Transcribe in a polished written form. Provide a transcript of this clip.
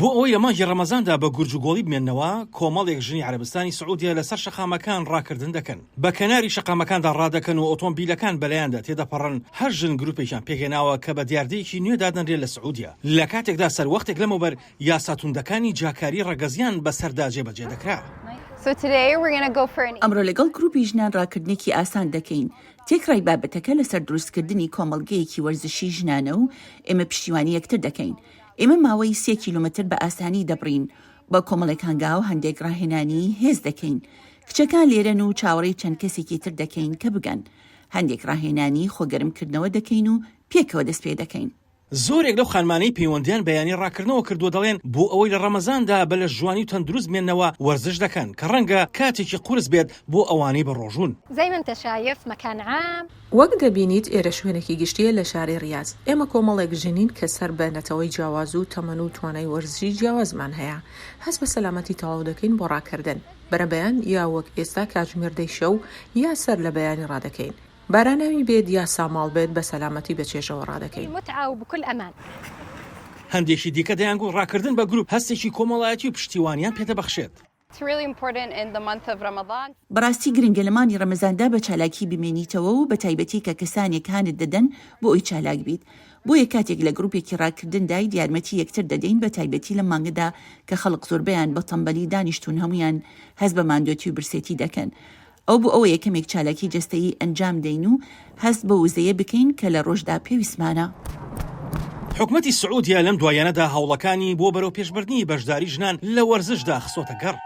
بۆ ئەوەی لە مانگی ڕەمەزاندا بە گورج و گۆڵی بمێننەوە، کۆمەڵێک ژنی عەرەبستانی سعودیە لەسەر شەقامەکان ڕاکردن دەکەن. بە کەناری شەقامەکاندا ڕادەکەن و ئۆتۆمبیلەکان بەلایاندا تێدەپەڕن، هەر ژن گروپێکیان پێکهێناوە کە بە دیاردەیەکی نوێ دادەنرێت لە سعودیە، لە کاتێکدا سەروەختێک لەمەوبەر یاسا توندەکانی جیاکاری ڕەگەزیان بەسەردا جێبەجێ دەکرا. ئەمڕۆ لەگەڵ گروپی ژنان ڕاکردنێکی ئاسان دەکەین، تێکڕای بابەتەکە لەسەر دروستکردنی کۆمەڵگەیەکی وەرزشی ژنانە و ئێمە پشتیوانی یەکتر دەکەین. ئێمە ماوەی سێ کیلۆمەتر بە ئاسانی دەبڕین، بە کۆمەڵێک هەنگاو هەندێک ڕاهێنانی هێز دەکەین. کچەکان لێرەن و چاوەڕێی چەند کەسێکی تر دەکەین کە بگەن. هەندێک ڕاهێنانی خۆگەرمکردنەوە دەکەین و پێکەوە دەست پێ دەکەین. زۆرێک لەو خانمانەی پەیوەندیان بە یانەی ڕاکردنەوە کردووە دەڵێن بۆ ئەوەی لە ڕەمەزاندا بە لەشجوانی و تەندروست بمێننەوە وەرزش دەکەن کە ڕەنگە کاتێکی قورس بێت بۆ ئەوانەی بەڕۆژوون. وەک دەبینیت ئێرە شوێنێکی گشتییە لە شاری ڕیاز. ئێمە کۆمەڵێک ژنین کە سەر بە نەتەوەی جیاواز و تەمەن و توانای وەرزشی جیاوازمان هەیە. هەست بە سەلامەتی تەواو دەکەین بۆ ڕاکردن. بەرەبەیان یا وەک ئێستا کاتژمێر دەی شەو یا سەر لە بەیانی ڕادەکەین. باراناوی بێت یا ساماڵ بێت بە سەلامەتی بە چێژەوە ڕادەکەین. هەندێکی دیکە دەیانگوت ڕاکردن بە گروپ هەستێکی کۆمەڵایەتی و پشتیوانیان پێدەبەخشێت. بەڕاستی گرنگە لە مانگی ڕەمەزاندا بە چالاکی بمێنیتەوە و بەتایبەتی کە کەسانێک هانت دەدەن بۆ ئەوی چالاک بیت بۆیە کاتێک لە گروپێکی ڕاکردندایت یارمەتی یەکتر دەدەین بەتایبەتی لەم مانگەدا کە خەڵک زۆربەیان بە تەمبەلی دانیشتوون هەموویان هەست بە ماندوێتی و برسێتی دەکەن ئەو بۆ ئەوەیە کەمێک چالاکی جەستەیی ئەنجام دەین و هەست بەو وزەیە بکەین کە لە ڕۆژدا پێویستمانە. حکومەتی سعودیە لەم دواییانەدا هەوڵەکانی بۆ بەرەوپێشبردنی بەشداری ژنان لە وەرزشدا خستۆتە گەڕ.